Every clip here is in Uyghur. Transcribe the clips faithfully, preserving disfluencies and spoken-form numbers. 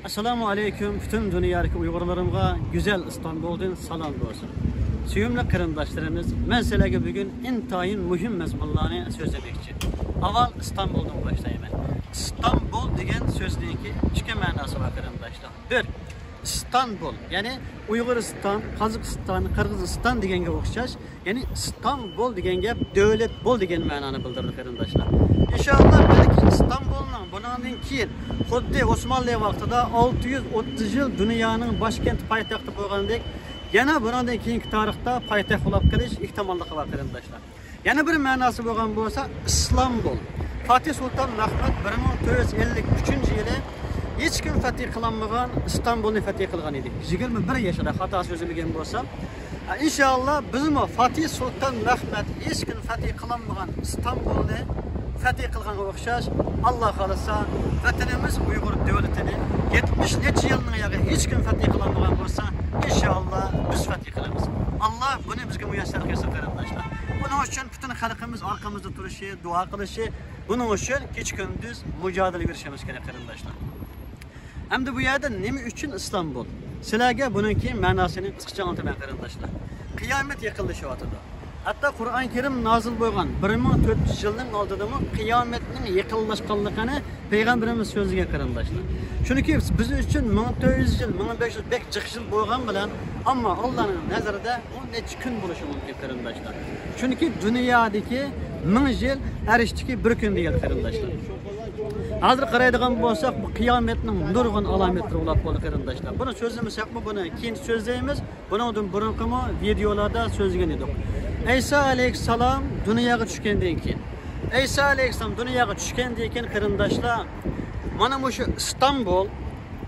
ئەسسالامۇ ئەلەيكۇم، پۈتۈن دۇنيادىكى ئۇيغۇرلىرىمغا گۈزەل ئىستانبۇلدىن سالام بولسۇن. سۆيۈملۈك قېرىنداشلىرىمىز، مەن سىلەرگە بۈگۈن ئىنتايىن مۇھىم مەزمۇنلارنى سۆزلىمەكچى. ئاۋۋال ئىستانبۇلدىن باشلايمەن. ئىستانبۇل دېگەن سۆزنىڭكى ئىككى مەناسى بار، قېرىنداشلار. بىر، ئىستانبۇل، يەنى ئۇيغۇرىستان، قازاقىستان، قىرغىزىستان دېگەنگە ئوخشاش، يەنى ئىستانبۇل دېگەن گەپ دۆلەت بول دېگەن مەنانى بىلدۈرىدۇ، قېرىنداشلار. ئىنشائاللا، بەلكى ئىستانبۇلنىڭ بۇنىڭدىن كېيىن خۇددى ئوسمانلى ۋاقتىدا ئالتە يۈز ئوتتۇز يىل دۇنيانىڭ باشكەنتى، پايتەختى بولغاندەك، يەنە بۇنىڭدىن كېيىنكى تارىختا پايتەخت بولۇپ قېلىش ئېھتىماللىقى بار، قېرىنداشلار. يەنە بىر مەناسى بولغان بولسا، ئىستانبۇل. فاتىھ سۇلتان مەھمۇد بىر مىڭ تۆت يۈز ئەللىك ئۈچىنچى يىلى ھېچكىم فەتھى قىلالمىغان ئىستانبۇلنى فەتھى قىلغان ئىدى. يىگىرمە بىر ياشىدا، خاتا سۆزلىمىگەن بولسام. ئىنشائاللا، بىزمۇ فاتىھ سۇلتان مەھمۇد ھېچكىم فەتھى قىلالمىغان ئىستانبۇلنى فەتھى قىلغانغا ئوخشاش، ئاللا خالىسا، ۋەتىنىمىز ئۇيغۇر دۆلىتىنى يەتمىش نەچچە يىلنىڭ ياقى ھېچكىم فەتھى قىلالمىغان بولسا، ئىنشائاللا، بىز فەتھى قىلىمىز. ئاللا بۇنى بىزگە مۇيەسسەر قىلسۇن، قېرىنداشلار. بۇنىڭ ئۈچۈن پۈتۈن خەلقىمىز ئارقىمىزدا تۇرۇشى، دۇئا قىلىشى، بۇنىڭ ئۈچۈن كېچە-كۈندۈز مۇجادىلە يۈرۈشىمىز كېرەك، قېرىنداشلار. ئەمدى بۇ يەردە نېمە ئۈچۈن ئىستانبۇل؟ سىلەرگە بۇنىڭكى مەناسىنى قىسقىچە ئاڭلىتىمەن، قېرىنداشلار. قىيامەت يېقىنلىشىۋاتىدۇ. ھەتتا قۇرئان كەرىم نازىل بولغان بىر مىڭ تۆت يۈز يىلنىڭ ئالدىدىمۇ قىيامەتنىڭ يېقىنلاشقانلىقىنى پەيغەمبىرىمىز سۆزلىگەن، قېرىنداشلار. چۈنكى بىز ئۈچۈن مىڭ تۆت يۈز يىل، مىڭ بەش يۈز بەك جىق يىل بولغان بىلەن، ئەمما ئاللانىڭ نەزىرىدە ئۇ نەچچە كۈن بولۇشى مۇمكىن، قېرىنداشلار. چۈنكى دۇنيادىكى مىڭ يىل ئەرشتىكى بىر كۈن دېگەن، قېرىنداشلار. ھازىر قارايدىغان بولساق، بۇ قىيامەتنىڭ نۇرغۇن ئالامەتلىرى بولۇپ قالدى، قېرىنداشلار. بۇنى سۆزلىمىسەكمۇ، بۇنى كېيىن سۆزلەيمىز. بۇنىڭدىن بۇرۇنقىمۇ ۋىدېئولاردا سۆزلىگەن ئىدۇق. ئەيسا ئەلەيھىسسالام دۇنياغا چۈشكەندىن كېيىن، ئەيسا ئەلەيھىسسالام دۇنياغا چۈشكەندىن كېيىن، قېرىنداشلار، مانا مۇشۇ ئىستانبۇل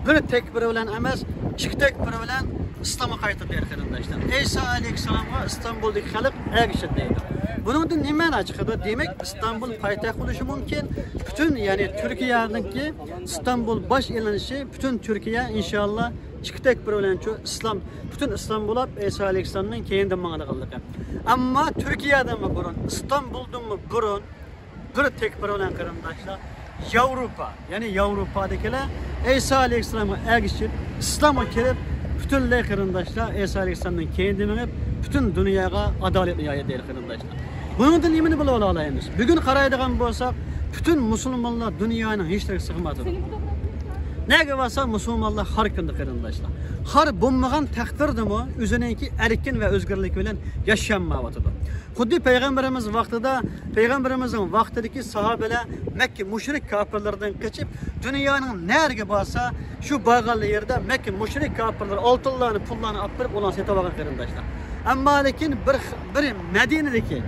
بىر تەكبىر بىلەن ئەمەس، ئىككى تەكبىر بىلەن ئىسلامغا قايتىدۇ، قېرىنداشلار. ئەيسا ئەلەيھىسسالامغا ئىستانبۇلدىكى خەلق ئەگىشىدۇ دەيدۇ. بۇنىڭدىن نېمە مەنا چىقىدۇ؟ دېمەك، ئىستانبۇل پايتەخت بولۇشى مۇمكىن. پۈتۈن، يەنى تۈركىيەنىڭكى ئىستانبۇل باش ئېلىنىشى، پۈتۈن تۈركىيە ئىنشائاللا ئىككى تەكبىر بىلەن شۇ ئىسلام، پۈتۈن ئىسلام بولۇپ، ئەيسا ئەلەيھىسسالامنىڭ كەينىدىن ماڭىدىغانلىقى. ئەمما تۈركىيەدىنمۇ بۇرۇن، ئىستانبۇلدىنمۇ بۇرۇن بىر تەكبىر بىلەن، قېرىنداشلار، ياۋروپا، يەنى ياۋروپادىكىلەر ئەيسا ئەلەيھىسسالامغا ئەگىشىپ، ئىسلامغا كىرىپ، پۈتۈنلەي، قېرىنداشلار، ئەيسا ئەلەيھىسسالامنىڭ كەينىدىن مېڭىپ، پۈتۈن دۇنياغا ئادالەتنى يايدى، قېرىنداشلار. بۇنىڭدىن نېمىنى بىلىپ ئالالايمىز؟ بۈگۈن قارايدىغان بولساق، پۈتۈن مۇسۇلمانلار دۇنيانىڭ ھېچ تەرىپىگە سىغمايدۇ. نەگە بارسا مۇسۇلمانلار خار كۈندە، قېرىنداشلار. خار بولمىغان تەقدىردىمۇ ئۆزىنىڭكى ئەركىن ۋە ئۆزگەرلىكى بىلەن ياشىيالمايۋاتىدۇ. خۇددى پەيغەمبىرىمىز ۋاقتىدا، پەيغەمبىرىمىزنىڭ ۋاقتىدىكى ساھابىلەر مەككە مۇشرىك كاپىرلىرىدىن قېچىپ، دۇنيانىڭ نەرىگە بارسا، شۇ بارغانلا يېرىدە مەككە مۇشرىك كاپىرلىرى ئالتۇنلارنى، پۇللارنى ئاپىرىپ، ئۇلارنى سېتىۋالغان، قېرىنداشلار. ئەمما لېكىن بىر، بىر مەدىنىدىكى،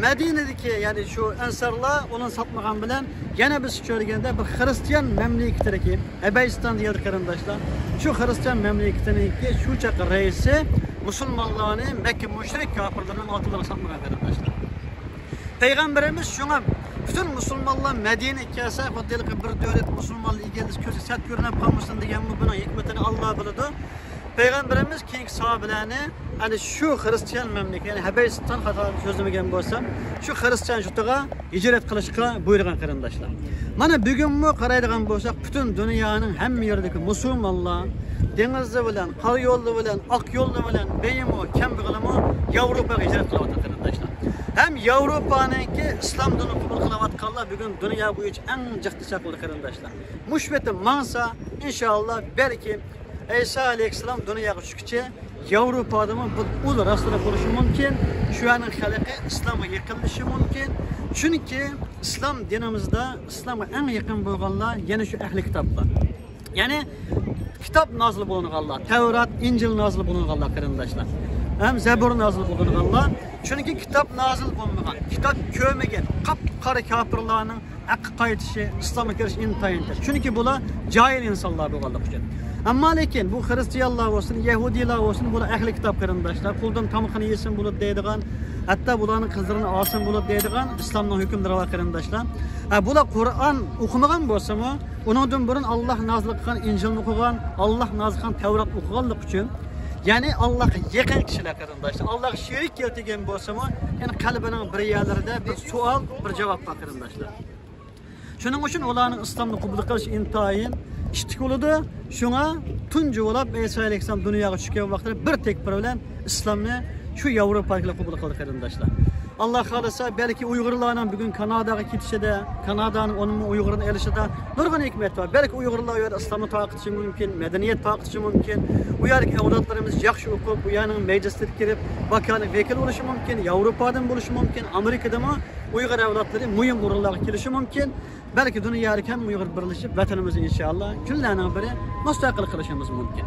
مەدىنىدىكى، يەنى شۇ ئەنسارلار ئۇلارنى ساتمىغان بىلەن، يەنە بىز كۆرگەندە بىر خىرىستىيان مەملىكىتىدىكى، ھەبەشىستان دېيىلدى، قېرىنداشلار. شۇ خىرىستىيان مەملىكىتىنىڭكى شۇ چاغقى رەئىسى مۇسۇلمانلارنى مەككە مۇشرىك كاپىرلىرىنىڭ ئالتۇنلىرىغا ساتمىغان، قېرىنداشلار. پەيغەمبىرىمىز شۇڭا پۈتۈن مۇسۇلمانلار مەدىنىگە كەلسە، خۇددى ھېلىقى بىر دۆلەت مۇسۇلمانلار ئىگىلىسە كۆزى سەت كۆرۈنۈپ قالمىسۇن دېگەنمۇ بۇنىڭ ھېكمىتىنى ئاللا بىلىدۇ. پەيغەمبىرىمىز كېيىنكى ساھابىلەرنى، يەنى شۇ خىرىستىيان مەملىكىتى، يەنى ھەبەشىستان، خاتا سۆزلىمىگەن بولسام، شۇ خىرىستىيان يۇرتىغا ھىجرەت قىلىشقا بۇيرۇغان، قېرىنداشلار. مانا بۈگۈنمۇ قارايدىغان بولساق، پۈتۈن دۇنيانىڭ ھەممە يېرىدىكى مۇسۇلمانلار دېڭىزى بىلەن، قارا يولى بىلەن، ئاق يولى بىلەن، بېيىمۇ، كەمبىغىلىمۇ ياۋروپاغا ھىجرەت قىلىۋاتىدۇ، قېرىنداشلار. ھەم ياۋروپانىڭكى ئىسلام دىنىنى قوبۇل قىلىۋاتقانلار بۈگۈن دۇنيا بويىچە ئەڭ جىق دېسەك بولىدۇ، قېرىنداشلار. مۇشۇ پېتى ماڭسا، ئىنشائاللا، بەلكىم ئەيسا ئەلەيھىسسالام دۇنياغا چۈشكىچە ياۋروپادىمۇ بىر ئۇل راستىلىق بولۇشى مۇمكىن. شۇ يەرنىڭ خەلقى ئىسلامغا يېقىنلىشىشى مۇمكىن. چۈنكى ئىسلام دىنىمىزدا ئىسلامغا ئەڭ يېقىن بولغانلار يەنە شۇ ئەھلى كىتابلار. يەنى كىتاب نازىل بولۇنغانلار، تەۋرات، ئىنجىل نازىل بولۇنغانلار، قېرىنداشلار. ھەم زەبۇر نازىل بولۇنغانلار. چۈنكى كىتاب نازىل بولمىغان، كىتاب كۆرمىگەن، قاپقارا كاپىرلارنىڭ ھەققە قايتىشى، ئىسلامغا كىرىش ئىنتايىن تەس. چۈنكى بۇلار جاھىل ئىنسانلار بولغانلىقى ئۈچۈن. ئەمما لېكىن بۇ خىرىستىيانلار بولسۇن، يەھۇدىيلار بولسۇن، بۇلار ئەھلى كىتاب، قېرىنداشلار. قۇلدىن تامىقىنى يېسۇن بولىدۇ دەيدىغان، ھەتتا بۇلارنىڭ قىزلىرىنى ئالسۇن بولىدۇ دەيدىغان ئىسلامنىڭ ھۆكۈملىرى بار، قېرىنداشلار. ھە، بۇلار قۇرئان ئوقۇمىغان بولسىمۇ، ئۇنىڭدىن بۇرۇن ئاللاھ نازىل قىلغان ئىنجىلنى ئوقۇغان، ئاللاھ نازىل قىلغان تەۋراتنى ئوقۇغانلىقى ئۈچۈن، يەنى ئاللاھقا يېقىن كىشىلەر، قېرىنداشلار. ئاللاھقا شېرىك كەلتۈرگەن بولسىمۇ، يەنى قەلبىنىڭ بىر يەرلىرىدە بىر سوئال، بىر جاۋاب بار، قېرىنداشلار. شۇنىڭ ئۈچۈن ئۇلارنىڭ ئىسلامنى قوبۇل قىلىش ئىنتايىن ئىشتىك بولىدۇ. شۇڭا تۇنجى بولۇپ ئەيسا ئەلەيھىسسالام دۇنياغا چۈشكەن ۋاقتىدا بىر تەكبىر بىلەن ئىسلامنى شۇ ياۋروپادىكىلەر قوبۇل قىلدى، قېرىنداشلار. ئاللا خالىسا، بەلكى ئۇيغۇرلارنىڭ بۈگۈن كاناداغا كېتىشىدە، كانادانىڭ ئون مىڭ ئۇيغۇرنى ئېلىشىدا نۇرغۇن ھېكمەت بار. بەلكى ئۇيغۇرلار ئۇ يەردە ئىسلامنى تارقىتىشى مۇمكىن، مەدەنىيەت تارقىتىشى مۇمكىن. ئۇ يەردىكى ئەۋلادلىرىمىز ياخشى ئوقۇپ، ئۇ يەرنىڭ مەجلىسلىرىگە كىرىپ، ۋاكالەت ۋەكىل بولۇشى مۇمكىن، ياۋروپادىن بولۇشى مۇمكىن، ئامېرىكىدىمۇ ئۇيغۇر ئەۋلادلىرى مۇھىم ئورۇنلارغا كېلىشى مۇمكىن. بەلكى دۇنيادىكى ھەممە ئۇيغۇر بىرلىشىپ، ۋەتىنىمىزنى ئىنشائاللا كۈنلەرنىڭ بىرى مۇستەقىل قىلىشىمىز مۇمكىن.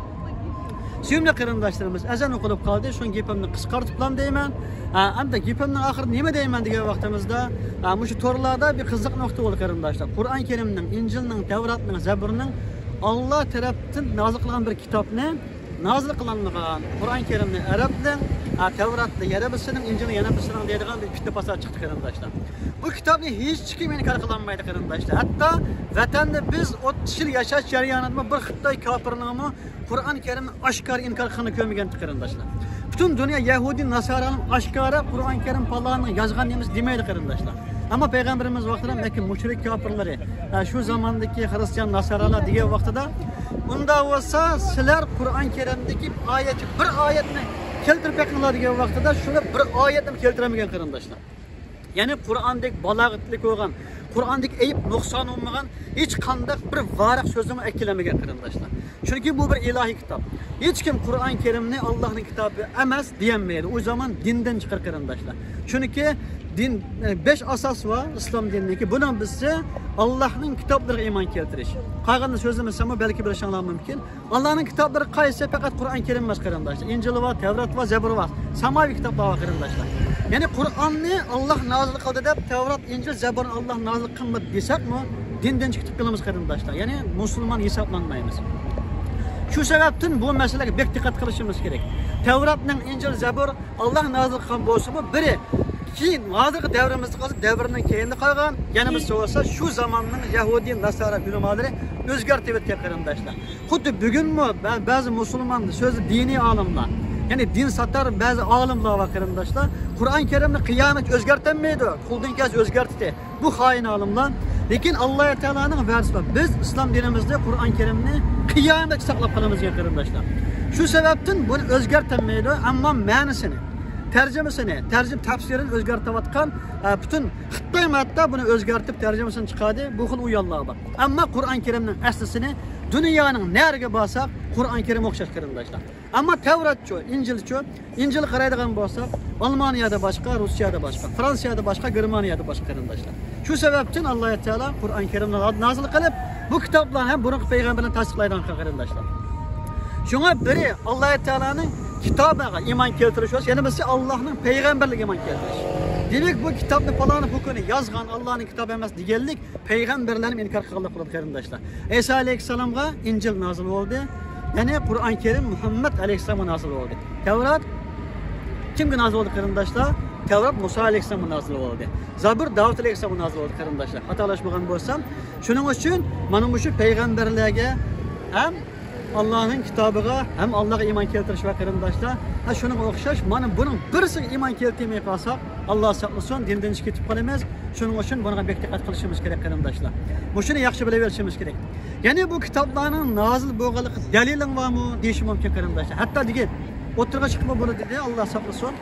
سۆيۈملۈك قېرىنداشلىرىمىز، ئەزان ئوقۇلۇپ قالدى، شۇ گېپىمنى قىسقارتىپلا دەيمەن. ئا، ئەمدى گېپىمنىڭ ئاخىرىدا نېمە دەيمەن دېگەن ۋاقتىمىزدا، ئا، مۇشۇ تورلاردا بىر قىزىق نۇقتا بولدى، قېرىنداشلار. قۇرئان كەرىمنىڭ، ئىنجىلنىڭ، تەۋراتنىڭ، زەبۇرنىڭ ئاللا تەرەپتىن نازىل قىلغان بىر كىتابنى نازىل قىلىنمىغان، قۇرئان كەرىمنى ئەرەبنىڭ، ھە، تەۋراتنى يەنە بىرسىنىڭ، ئىنجىلنى يەنە بىرسىنىڭ دەيدىغان بىر پىتنە پاسات چىقتى، قېرىنداشلار. بۇ كىتابنى ھېچكىم ئىنكار قىلالمايدۇ، قېرىنداشلار. ھەتتا ۋەتەندە بىز ئوتتۇز يىل ياشاش جەريانىدىمۇ بىر خىتاي كاپىرنىڭمۇ قۇرئان كەرىمنى ئاشكارا ئىنكار قىلغىنىنى كۆرمىگەنتى، قېرىنداشلار. پۈتۈن دۇنيا يەھۇدىي ناسارانىڭ ئاشكارا قۇرئان كەرىم پالانىڭ يازغان نېمىسى دېمەيدۇ، قېرىنداشلار. ئەمما پەيغەمبىرىمىز ۋاقتىدا مەككە مۇشرىك كاپىرلىرى، ھە، شۇ زاماندىكى خىرىستىيان ناسارالار دېگەن ۋاقتىدا، ئۇنداق بولسا سىلەر قۇرئان كەرىمدىكى ئايەت، بىر ئايەتنى كەلتۈرۈپ بېقىڭلار دېگەن ۋاقتىدا شۇلار بىر ئايەتنى كەلتۈرەلمىگەن، قېرىنداشلار. يەنى قۇرئاندەك بالاغەتلىك بولغان، قۇرئاندىكى ئەيىب نۇقسان بولمىغان ھېچقانداق بىر ۋاراق سۆزنىمۇ ئەكېلەلمىگەن، قېرىنداشلار. چۈنكى بۇ بىر ئىلاھىي كىتاب. ھېچكىم قۇرئان كەرىمنى ئاللاھنىڭ كىتابى ئەمەس دېيەلمەيدۇ. ئۇ زامان دىندىن چىقىر، قېرىنداشلار. چۈنكى دىن، ئە، بەش ئاساس بار ئىسلام دىنىنىڭكى. بۇنىڭ بىرسى ئاللاھنىڭ كىتابلىرىغا ئىمان كەلتۈرۈش. قالغاننى سۆزلىمىسەممۇ بەلكى بىلىشىڭلار مۇمكىن. ئاللاھنىڭ كىتابلىرى قايسى؟ پەقەت قۇرئان كەرىم ئەمەس، قېرىنداشلار. ئىنجىل بار، تەۋرات بار، زەبۇر بار. ساماۋىي كىتابلار بار، قېرىنداشلار. يەنى قۇرئاننى ئاللاھ نازىل قىلدى دەپ، تەۋرات، ئىنجىل، زەبۇرنى ئاللاھ نازىل قىلمىدى دېسەكمۇ، دىندىن چىقىپ قالىمىز، قېرىنداشلار. يەنى مۇسۇلمان ھېسابلانمايمىز. شۇ سەۋەبتىن بۇ مەسىلىگە بەك دىققەت قىلىشىمىز كېرەك. تەۋراتنىڭ، ئىنجىل، زەبۇر ئاللاھ نازىل قىلغان بولسىمۇ، بىرى كېيىن، ھازىرقى دەۋرىمىزدە قالسا، دەۋرنىڭ كەينىدە قالغان، يەنە بىرسى بولسا شۇ زاماننىڭ يەھۇدىي، ناسارا ئۆلىمالىرى ئۆزگەرتىۋەتكەن، قېرىنداشلار. خۇددى بۈگۈنمۇ بە-، بەزى مۇسۇلمان سۆزى دىنىي ئالىملار، يەنى دىن ساتار بەزى ئالىملار بار، قېرىنداشلار. قۇرئان كەرىمنى قىيامەت ئۆزگەرتەلمەيدۇ، قۇلدىن كەلسە ئۆزگەرتتى. بۇ خائىن ئالىملار. لېكىن ئاللاھ تائالانىڭ ۋەدىسى بار. بىز ئىسلام دىنىمىزدە قۇرئان كەرىمنى قىيامەتكە ساقلاپ قالىمىز دېگەن، قېرىنداشلار. شۇ سەۋەبتىن بۇنى ئۆزگەرتەلمەيدۇ، ئەمما مەنىسىنى، تەرجىمىسىنى، تەرجىمە تەپسىرىنى ئۆزگەرتىۋاتقان، ئە، پۈتۈن خىتاي ھەتتا بۇنى ئۆزگەرتىپ تەرجىمىسىنى چىقاردى. بۇ خىل ئويۇنلار بار. ئەمما قۇرئان كەرىمنىڭ ئەسلىسىنى دۇنيانىڭ نەرىگە بارساق، قۇرئان كەرىم ئوخشاش، قېرىنداشلار. ئەمما تەۋراتچۇ، ئىنجىلچۇ، ئىنجىلغا قارايدىغان بولساق، ئالمانىيەدە باشقا، روسىيەدە باشقا، فرانسىيەدە باشقا، گېرمانىيەدە باشقا، قېرىنداشلار. شۇ سەۋەبتىن ئاللاھ تائالا قۇرئان كەرىمنى نازىل قىلىپ، بۇ كىتابلارنى ھەم بۇرۇنقى پەيغەمبەرلەرنى تەستىقلايدىغان قىلغان، قېرىنداشلار. شۇڭا بىرى ئاللاھ تائالانىڭ كىتابىغا ئىمان كەلتۈرۈش بولسا، يەنە بىرسى ئاللاھنىڭ پەيغەمبەرلىرىگە ئىمان كەلتۈرۈش. دېمەك، بۇ كىتابنى پالانى پۇكىنى يازغان ئاللاھنىڭ كىتابى ئەمەس دېگەنلىك پەيغەمبەرلەرنى ئىنكار قىلغانلىق بولىدۇ، قېرىنداشلار. ئەيسا ئەلەيھىسسالامغا ئىنجىل نازىل بولدى. يەنى قۇرئان كەرىم مۇھەممەد ئەلەيھىسسالامغا نازىل بولدى. تەۋرات كىمگە نازىل بولدى، قېرىنداشلار؟ تەۋرات مۇسا ئەلەيھىسسالامغا نازىل بولدى. زەبۇر داۋۇت ئەلەيھىسسالامغا نازىل بولدى، قېرىنداشلار. خاتالاشمىغان بولسام، شۇنىڭ ئۈچۈن مانا مۇشۇ پەيغەمبەرلەرگە ھەم ئاللاھنىڭ كىتابىغا ھەم ئاللاھقا ئىمان كەلتۈرۈش ۋە قېرىنداشلار، ھە، شۇنىڭغا ئوخشاش، مانا بۇنىڭ بىرسىگە ئىمان كەلتۈرمەي قالساق، ئاللا ساقلىسۇن، دىندىن چىقىپ كېتىپ قالىمىز. شۇنىڭ ئۈچۈن بۇنىڭغا بەك دىققەت قىلىشىمىز كېرەك، قېرىنداشلار. مۇشۇنى ياخشى بىلىۋېلىشىمىز كېرەك. يەنى بۇ كىتابلارنىڭ نازىل بولغانلىقى دەلىلىڭ بارمۇ دېيىشى مۇمكىن، قېرىنداشلار. ھەتتا دېگىن ئوتتۇرىغا چىقىپمۇ بولىدۇ دېدى، ئاللا ساقلىسۇن.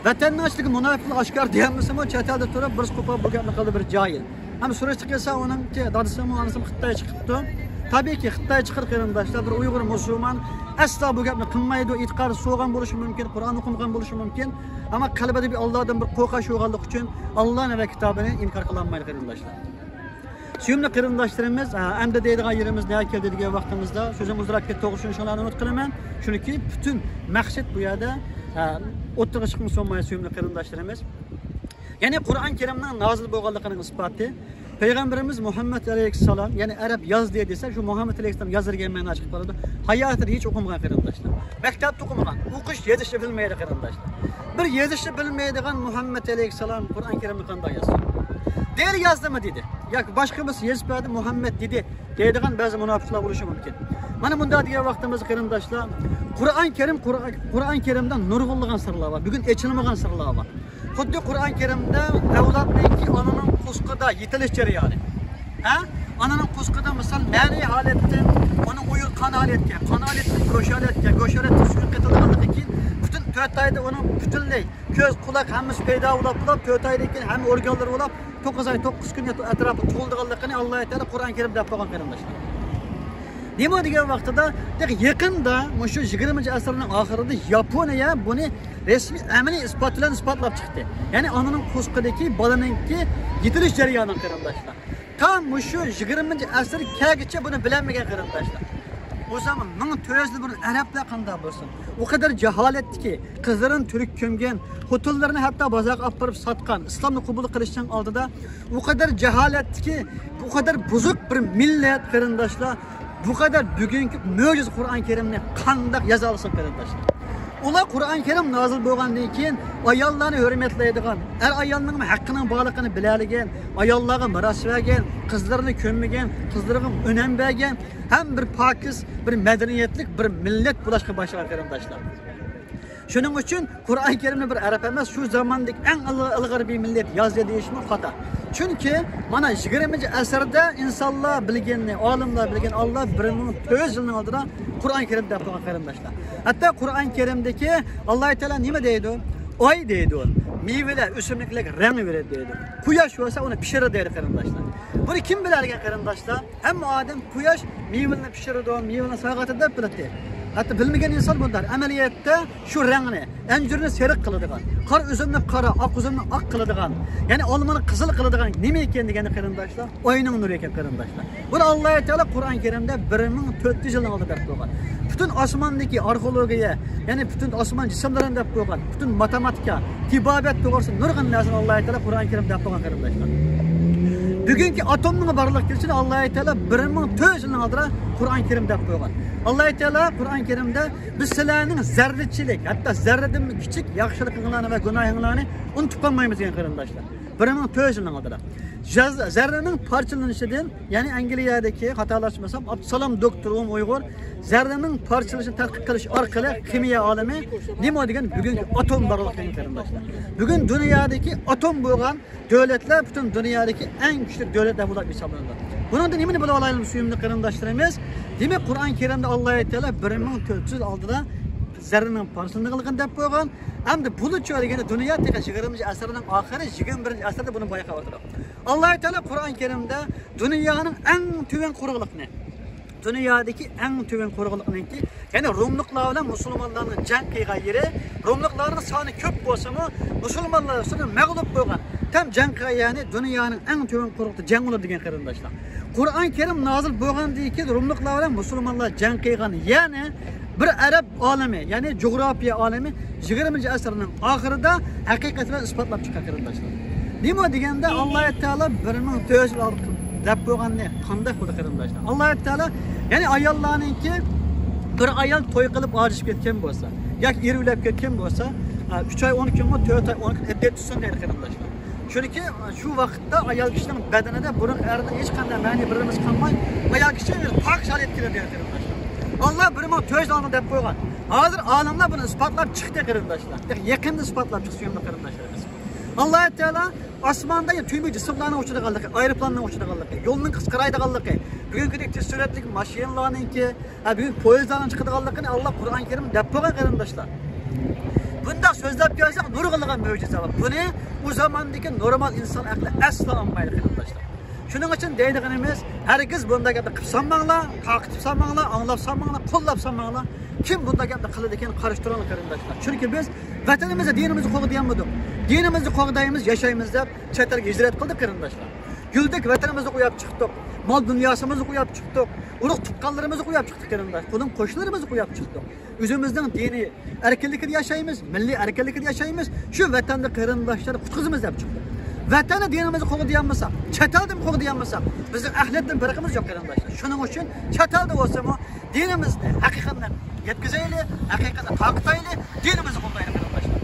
ۋەتەنداشلىقى مۇناپىقلار ئاشكارا دېيەلمىسىمۇ، چەت ئەلدە تۇرۇپ بىرسى قوپال بۇ گەپنى قىلدى، بىر جاھىل. ھەم سۈرۈشتە كەلسە ئۇنىڭكى دادىسىمۇ، ئانىسىمۇ خىتاي چىقىپتۇ. تەبىئىيكى، خىتاي چىقىدۇ، قېرىنداشلار. بىر ئۇيغۇر مۇسۇلمان ئەسلا بۇ گەپنى قىلمايدۇ. ئېتىقادى سوۋۇغان بولۇشى مۇمكىن، قۇرئان ئوقۇمىغان بولۇشى مۇمكىن. ئەمما قەلبىدە بىر ئاللادىن بىر قورقۇش بولغانلىقى ئۈچۈن ئاللانى ۋە كىتابىنى ئىنكار قىلالمايدۇ، قېرىنداشلار. سۆيۈملۈك قېرىنداشلىرىمىز، ئە، ئەمدى دەيدىغان يېرىمىز نەگە كەلدى دېگەن ۋاقتىمىزدا، سۆزۈم ئۇزىراپ كەتتى، توغرا چۈشىنىشىڭلارنى ئۈمىد قىلىمەن. چۈنكى پۈتۈن مەقسەت بۇ يەردە، ئە، ئوتتۇرىغا چىقمىسۇنماي، سۆيۈملۈك قېرىنداشلىرىمىز. يەنى قۇرئان كەرىمنىڭ نازىل بولغانلىقىنىڭ ئىسپاتى، پەيغەمبىرىمىز مۇھەممەد ئەلەيھىسسالام، يەنى ئەرەب ياز دېدى دېسە، شۇ مۇھەممەد ئەلەيھىسسالام يازدى دېگەن مەنا چىقىپ قالىدۇ. ھاياتىدا ھېچ ئوقۇمىغان، قېرىنداشلار. مەكتەپتە ئوقۇمىغان، ئوقۇش، يېزىشنى بىلمەيدۇ، قېرىنداشلار. بىر يېزىشنى بىلمەيدىغان مۇھەممەد ئەلەيھىسسالام قۇرئان كەرىمنى قانداق يازسۇن؟ دېيىلى يازدىمۇ دېدى. ياكى باشقا بىرسى يېزىپ بەردى، مۇھەممەد دېدى دەيدىغان بەزى مۇناپىقلار بولۇشى مۇمكىن. مانا مۇنداق دېگەن ۋاقتىمىزدا، قېرىنداشلار، قۇرئان كەرىم، قۇرئان، قۇرئان كەرىمدە نۇرغۇنلىغان سىرلار بار، بۈگۈن ئېچىلمىغان سىرلار بار. خۇددى قۇرئان كەرىمدە ئەۋلادنىڭكى ئانىنىڭ قۇسقىدا يېتىلىش جەريانى. ھە؟ ئانىنىڭ قۇسقىدا، مىسال، مەنىي ھالەتتىن ئۇنىڭ ئۇيۇر قان قانالىيەتتىن گۆشالىيەتكە، گۆشالىيەتتىن سۈكۈت قېتىلغانلىقى كېيىن پۈتۈن تۆت ئايدا ئۇنىڭ پۈتۈنلەي كۆز، قۇلاق ھەممىسى پەيدا بولۇپ، بولۇپ، تۆت ئايدىن كېيىن ھەممە ئورگانلىرى بولۇپ، توققۇز ئاي، توققۇز كۈن ئەتراپىدا تۇغۇلىدىغانلىقىنى ئاللا تائالا قۇرئان كەرىمدە دەپ قويغان، قېرىنداشلار. نېمە دېگەن ۋاقتىدا، يېقىندا، مۇشۇ يىگىرمىنچى ئەسىرنىڭ ئاخىرىدا ياپونىيە بۇنى رەسمىي ئەمەلىي ئىسپات بىلەن ئىسپاتلاپ چىقتى. يەنى ئانىنىڭ قورسىقىدىكى بالىنىڭكى يېتىلىش جەريانى، قېرىنداشلار. تا مۇشۇ يىگىرمىنچى ئەسىر كەلگۈچە بۇنى بىلەلمىگەن، قېرىنداشلار. ئۇ زامان مىڭ تۆت يۈز يىل بۇرۇن ئەرەبلەر قانداق بولسۇن، ئۇ قەدەر جاھالەتتىكى، قىزلىرىنى تۈرككە كۆمگەن، خوتۇنلىرىنى ھەتتا بازارغا ئاپىرىپ ساتقان، ئىسلامنى قوبۇل قىلىشنىڭ ئالدىدا ئۇ قەدەر جاھالەتتىكى، بۇ قەدەر بۇزۇق بىر مىللەت، قېرىنداشلار، بۇ قەدەر بۈگۈنكى مۆجىزە قۇرئان كەرىمنى قانداق يازالىسۇن، قېرىنداشلار؟ ئۇلار قۇرئان كەرىم نازىل بولغاندىن كېيىن ئاياللارنى ھۆرمەتلەيدىغان، ئەر ئايالنىڭ ھەققىنىڭ بارلىقىنى بىلەلىگەن، ئاياللارغا مىراس بەرگەن، قىزلىرىنى كۆممىگەن، قىزلىرىغا ئۈنەم بەرگەن، ھەم بىر پاكىز، بىر مەدەنىيەتلىك بىر مىللەت بولۇشقا باشلىغان، قېرىنداشلار. شۇنىڭ ئۈچۈن قۇرئان كەرىمنى بىر ئەرەب ئەمەس، شۇ زاماندىكى ئەڭ ئىل-، ئىلغار بىر مىللەت يازدى دېيىشمۇ خاتا. چۈنكى مانا يىگىرمىنچى ئەسىردە ئىنسانلار بىلگەننى، ئالىملار بىلگەن، ئاللا بىر مىڭ تۆت يۈز يىلنىڭ ئالدىدا قۇرئان كەرىم دەپ قويغان، قېرىنداشلار. ھەتتا قۇرئان كەرىمدىكى ئاللا تائالا نېمە دەيدۇ؟ ئاي دەيدۇ، مېۋىلەر، ئۆسۈملۈكلەرگە رەڭ بېرىدۇ دەيدۇ. قۇياش بولسا ئۇنى پىشۇرىدۇ دەيدۇ، قېرىنداشلار. بۇنى كىم بىلەلىگەن، قېرىنداشلار؟ ھەممە ئادەم قۇياش مېۋىلەرنى پىشۇرىدۇ، مېۋىلەرنى سايغا ئاتىدۇ دەپ بىلەتتى. ھەتتا بىلمىگەن ئىنسان بۇنداق. ئەمەلىيەتتە شۇ رەڭنى، ئەنجۈرنى سېرىق قىلىدىغان، قارا ئۈزۈمنى قارا، ئاق ئۈزۈمنى ئاق قىلىدىغان، يەنى ئالمىنى قىزىل قىلىدىغان نېمە ئىكەن دېگەندە، قېرىنداشلار، ئاينىڭ نۇرى ئىكەن، قېرىنداشلار. بۇنى ئاللا تائالا قۇرئان كەرىمدە بىر مىڭ تۆت يۈز يىلنىڭ ئالدىدا دەپ قويغان. پۈتۈن ئاسماندىكى ئارخېئولوگىيە، يەنى پۈتۈن ئاسمان جىسىملىرىنى دەپ قويغان، پۈتۈن ماتېماتىكا، تېبابەت توغرىسىدا نۇرغۇن نەرسىنى ئاللا تائالا قۇرئان كەرىمدە دەپ قويغان، قېرىنداشلار. بۈگۈنكى ئاتومنىڭ بارلىققا كېلىشىنى ئاللا تائالا بىر مىڭ تۆت يۈز يىلنىڭ ئالدىدا قۇرئان كەرىم دەپ قويغان. ئاللا تائالا قۇرئان كەرىمدە بىز سىلەرنىڭ زەررىچىلىك، ھەتتا زەررىدىنمۇ كىچىك ياخشىلىقىڭلارنى ۋە گۇناھىڭلارنى ئۇنتۇپ قالمايمىز دېگەن، قېرىنداشلار. بىر مىڭ تۆت يۈز يىلنىڭ ئالدىدا. زەز-، زەررىنىڭ پارچىلىنىشىدىن، يەنى ئەنگلىيەدىكى، خاتالاشمىسام، ئابدۇسالام دوكتور، ئۇمۇ ئۇيغۇر، زەررىنىڭ پارچىلىنىشىنى تەتقىق قىلىش ئارقىلىق خىمىيە ئالىمى نېمە دېگەن بۈگۈنكى ئاتوم بارلىقىنى، قېرىنداشلار. بۈگۈن دۇنيادىكى ئاتوم بولغان دۆلەتلەر پۈتۈن دۇنيادىكى ئەڭ كۈچلۈك دۆلەتلەر بولۇپ ھېسابلىنىدۇ. بۇنىڭدىن نېمىنى بىلىپ ئالايلى، سۆيۈملۈك قېرىنداشلىرىمىز؟ دېمەك، قۇرئان كەرىمدە ئاللا تائالا بىر مىڭ تۆت يۈز يىل ئالدىدا زەررىنىڭ پارچىلىنىدىغانلىقىنى دەپ قويغان. ئەمدى بۇلىچۇ دېگەندە دۇنيا تېخى يىگىرمىنچى ئەسىرنىڭ ئاخىرى، يىگىرمە بىرىنچى ئەسىردە بۇنى بايقاۋاتىدۇ. ئاللا تائالا قۇرئان كەرىمدە دۇنيانىڭ ئەڭ تۆۋەن قۇرۇقلۇقىنى، دۇنيادىكى ئەڭ تۆۋەن قۇرۇقلۇقنىڭكى، يەنى روملۇقلار بىلەن مۇسۇلمانلارنىڭ جەڭ قىلغان يېرى، روملۇقلارنىڭ سانى كۆپ بولسىمۇ، مۇسۇلمانلار ئۈستىدە مەغلۇپ بولغان، تەم جەڭ قىلغان يەرنى دۇنيانىڭ ئەڭ تۆۋەن قۇرۇقلۇقتا جەڭ بولىدۇ دېگەن، قېرىنداشلار. قۇرئان كەرىم نازىل بولغاندىن كېيىن روملۇقلار بىلەن مۇسۇلمانلار جەڭ قىلغان يەرنى بىر ئەرەب ئالىمى، يەنى جۇغراپىيە ئالىمى يىگىرمىنچى ئەسىرنىڭ ئاخىرىدا ھەقىقەت بىلەن ئىسپاتلاپ چىققان، قېرىنداشلار. نېمە دېگەندە، ئاللا تائالا بىر مىڭ تۆت يۈز يىل ئالدى دەپ قويغاننى قانداق بولدى، قېرىنداشلار؟ ئاللا تائالا، يەنى ئاياللارنىڭكى، بىر ئايال توي قىلىپ ئاجرىشىپ كەتكەن بولسا ياكى ئېرى ئۆلۈپ كەتكەن بولسا، ھە، ئۈچ ئاي ئون كۈنمۇ، تۆت ئاي ئون كۈن ئىددەت تۇتسۇن دەيدۇ، قېرىنداشلار. چۈنكى شۇ ۋاقىتتا ئايال كىشىنىڭ بەدىنىدە بۇرۇنقى ئەردىن ھېچقانداق مەنىي بىرىمىز قالماي، ئايال كىشى بىر پاكىز ھالەتكە كىرىدۇ، قېرىنداشلار. ئاللا بىر مىڭ تۆت يۈز يىل ئالدىن دەپ قويغان. ھازىر ئالىملار بۇنى ئىسپاتلاپ چىقتى، قېرىنداشلار. يېقىندا ئىسپاتلاپ چىقتى، سۆيۈملۈك قېرىنداشلىرىمىز. ئاللا تائالا ئاسماندا تۈيمە جىسىملارنىڭ ئۇچىدىغانلىقى، ئايروپىلاننىڭ ئۇچىدىغانلىقى، يولنىڭ قىسقىرايدىغانلىقى، بۈگۈنكىدەك تېز سۈرئەتلىك ماشىنىلارنىڭكى، ھە، بۈگۈن پويىزلارنىڭ چىقىدىغانلىقىنى ئاللا قۇرئان كەرىمدە دەپ قويغان، قېرىنداشلار. بۇنداق سۆزلەپ كەلسەك، نۇرغۇنلىغان مۆجىزە بار. بۇنى ئۇ زاماندىكى نورمال ئىنسان ئەقلى ئەسلا ئاڭلىمايدۇ، قېرىنداشلار. شۇنىڭ ئۈچۈن دەيدىغىنىمىز، ھەرگىز بۇنداق گەپنى قىلىپ سالماڭلار، تارقىتىپ سالماڭلار، ئاڭلاپ سالماڭلار، قوللاپ سالماڭلار. كىم بۇنداق گەپنى قىلىدىكەن، قارشى تۇرۇڭلار، قېرىنداشلار. چۈنكى بىز ۋەتىنىمىزدە، دىنىمىزنى قوغدىيالمىدۇق. دىنىمىزنى قوغدايمىز، ياشايمىز دەپ چەت ئەلگە ھىجرەت قىلدۇق، قېرىنداشلار. گۈلدەك ۋەتىنىمىزنى قويۇپ چىقتۇق. مال دۇنياسىمىزنى قويۇپ چىقتۇق. ئۇرۇق تۇغقانلىرىمىزنى قويۇپ چىقتۇق، قېرىنداش. قولۇم قوشنىلىرىمىزنى قويۇپ چىقتۇق. ئۆزىمىزنىڭ دىنىي ئەركىنلىكىدە ياشايمىز، مىللىي ئەركىنلىكىدە ياشايمىز. شۇ ۋەتەندە قېرىنداشلارنى قۇتقۇزىمىز دەپ چىقتۇق. ۋەتەندە دىنىمىزنى قوغدىيالمىساق، چەت ئەلدىمۇ قوغدىيالمىساق، بىزنىڭ ئەخلەتتىن پەرقىمىز يوق، قېرىنداشلار. شۇنىڭ ئۈچۈن چەت ئەلدە بولسىمۇ دىنىمىزنى، ھەقىقەتنى يەتكۈزەيلى، ھەقىقەتنى تارقىتايلى، دىنىمىزنى قوغدايلى، قېرىنداشلار.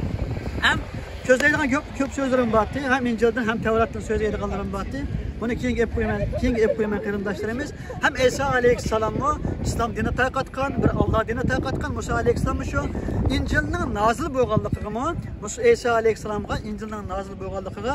ھەم سۆزلەيدىغان كۆپ، كۆپ سۆزلىرىم بارتى، ھەم ئىنجىلدىن، ھەم تەۋراتتىن سۆزلەيدىغانلىرىم بارتى. بۇنى كېيىنگە ئېلىپ قويىمەن، كېيىنگە ئېلىپ قويىمەن، قېرىنداشلىرىمىز. ھەم ئەيسا ئەلەيھىسسالاممۇ ئىسلام دىنى تارقاتقان، بىر ئاللا دىنى تارقاتقان، مۇسا ئەلەيھىسسالاممۇ شۇ. ئىنجىلنىڭ نازىل بولغانلىقىغىمۇ، مۇسا، ئەيسا ئەلەيھىسسالامغا ئىنجىلنىڭ نازىل بولغانلىقىغا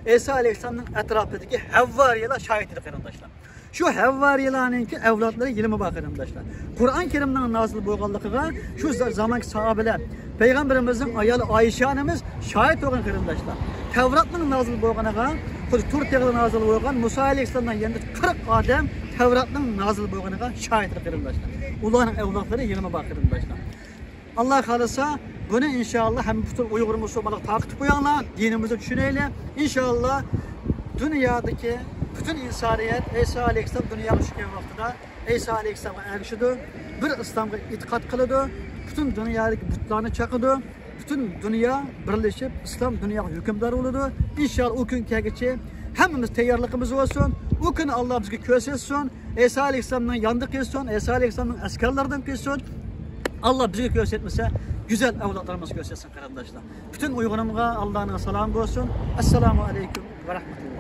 ئەيسا ئەلەيھىسسالامنىڭ ئەتراپىدىكى ھەۋۋارىيلار شاھىت ئىدى، قېرىنداشلار. شۇ ھەۋۋارىيلارنىڭكى ئەۋلادلىرى ھېلىمۇ بار، قېرىنداشلار. قۇرئان كەرىمنىڭ نازىل بولغانلىقىغا شۇ ز-، زامانكى ساھابىلەر، پەيغەمبىرىمىزنىڭ ئايالى ئايشە ئانىمىز شاھىت بولغان، قېرىنداشلار. تەۋراتنىڭ نازىل بولغىنىغا، خۇددى تۇر تېغىدا نازىل بولغان مۇسا ئەلەيھىسسالامنىڭ يېنىدا قىرىق ئادەم تەۋراتنىڭ نازىل بولغىنىغا شاھىتلىق، قېرىنداشلار. ئۇلارنىڭ ئەۋلادلىرى ھېلىمۇ بار، قېرىنداشلار. ئاللا خالىسا، بۇنى ئىنشاللا ھەممە پۈتۈن ئۇيغۇر مۇسۇلمانلار تارقىتىپ قويۇڭلار، دىنىمىزنى چۈشىنەيلى. ئىنشاللا دۇنيادىكى پۈتۈن ئىنسانىيەت ئەيسا ئەلەيھىسسالام دۇنياغا چۈشكەن ۋاقتىدا ئەيسا ئەلەيھىسسالامغا ئەگىشىدۇ، بىر ئىسلامغا ئېتىقاد قىلىدۇ، پۈتۈن دۇنيادىكى بۇتلارنى چاقىدۇ، پۈتۈن دۇنيا بىرلىشىپ ئىسلام دۇنياغا ھۆكۈمدار بولىدۇ. ئىنشاللا ئۇ كۈن كەلگۈچە ھەممىمىز تەييارلىقىمىزدا بولسۇن. ئۇ كۈنى ئاللا بىزگە كۆرسەتسۇن. ئەيسا ئەلەيھىسسالامنىڭ يانىدا قىلسۇن، ئەيسا ئەلەيھىسسالامنىڭ ئەسكەرلىرىدىن قىلسۇن. ئاللا بىزگە كۆرسەتمىسە، گۈزەل ئەۋلادلىرىمىزغا كۆرسەتسۇن، قېرىنداشلار. پۈتۈن ئۇيغۇرۇمغا ئاللانىڭ سالامى بولسۇن. ئەسسالامۇ ئەلەيكۇم ۋە رەھمەتۇللا.